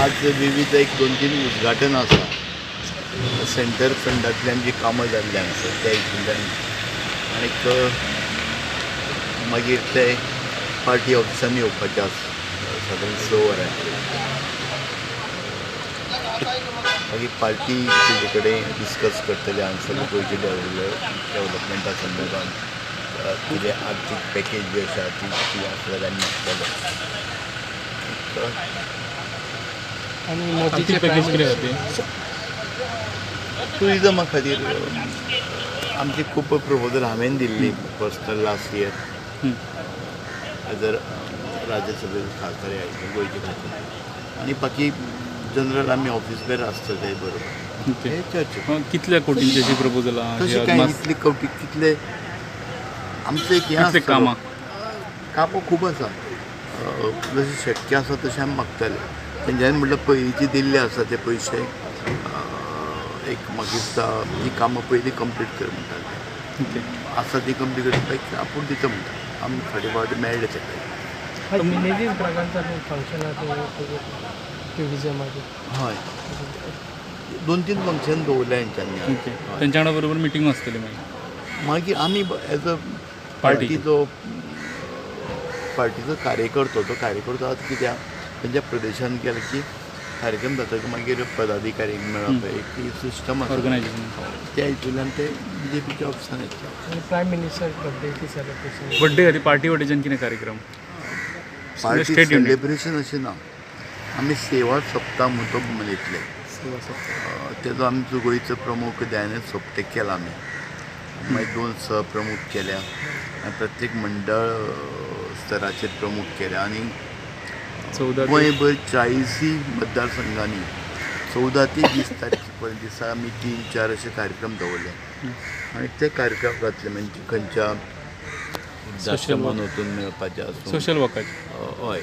आज विविध एक 2-3 उद्घाटन आसा. सेंटर फंडांतल्यान जी कामां जाल्लीं आसा त्या हितूंतल्यान आनीक मागीर ते पार्टी ऑफिसान येवपाचें आसा सादारण 6 वरांचेर. मागीर पार्टी तेजे कडेन डिस्कस करतले हांगसर गोंयचे डेवलपमेंटा संदर्भात कितें आर्थीक पॅकेज जी आसा ती कितें आसा जाल्यार आमी मागतले. आनी पॅकेज कितें खातीर? टुरिजमा खातीर आमची खूब प्रपोजल हांवें Delhi personal last year as a राज्यसभेचो खासदार ह्या गोंयचे खातीर आनी बाकी जनरल आमी ऑफिस बेर आसता ते बरोबर चर्चा. कितल्या कोटींची अशी प्रपोजल? तशें कांय इतली कोटी कितले आमचें एक हें आसा कामां कामां खूब आसा. जशें शक्य आसा तशें आमी मागतले. तेंच्यांनी म्हटल्यार पयलींचे दिल्ले आसा ते पयशे एक म्हाका दिसता ती कामां पयलीं कंप्लीट कर म्हणटाले. आसा ती कंप्लीट करपाक आपूण दिता म्हणटा. आमी फाटीं फावटी मेळ्ळे तेका. हय, 2-3 फंक्शन दवरले हेंच्यांनी. तेंच्या वांगडा बरोबर मिटींग आसतली मागीर? मागीर आमी एज अ पार्टीचो पार्टीचो कार्यकर्तो तो कार्यकर्तो आतां कित्याक तेंच्या प्रदेशान गेले की कार्यक्रम जातकीर मागीर पदाधिकारीक मेळप एक सिस्टम आसा ऑर्गनायजेशन त्या हितूंतल्यान ते बीजेपीच्या ऑफिसान येतले. Prime minister birthday celebration birthday खातीर पार्टी वटेच्यान कितें कार्यक्रम? पार्टी सेलिब्रेशन अशें ना, आमी सेवा सप्ताह म्हूण तो मनयतले. तेजो आमचो गोंयचो प्रमुख दयानंद सोपटे केला आमी. मागीर 2 सहप्रमुख केल्या आनी प्रत्येक मंडळ स्तराचेर प्रमुख केल्या आनी गोंयभर 40 मतदारसंघांनी 14 ते 20 तारखे पर्यंत दिसा आमी 3-4 अशे कार्यक्रम दवरले आनी ते कार्यक्रम जातले. म्हणजे खंयच्या वृद्धाश्रमान वचून मेळपाचें आसूं सोशल वर्काचें. हय.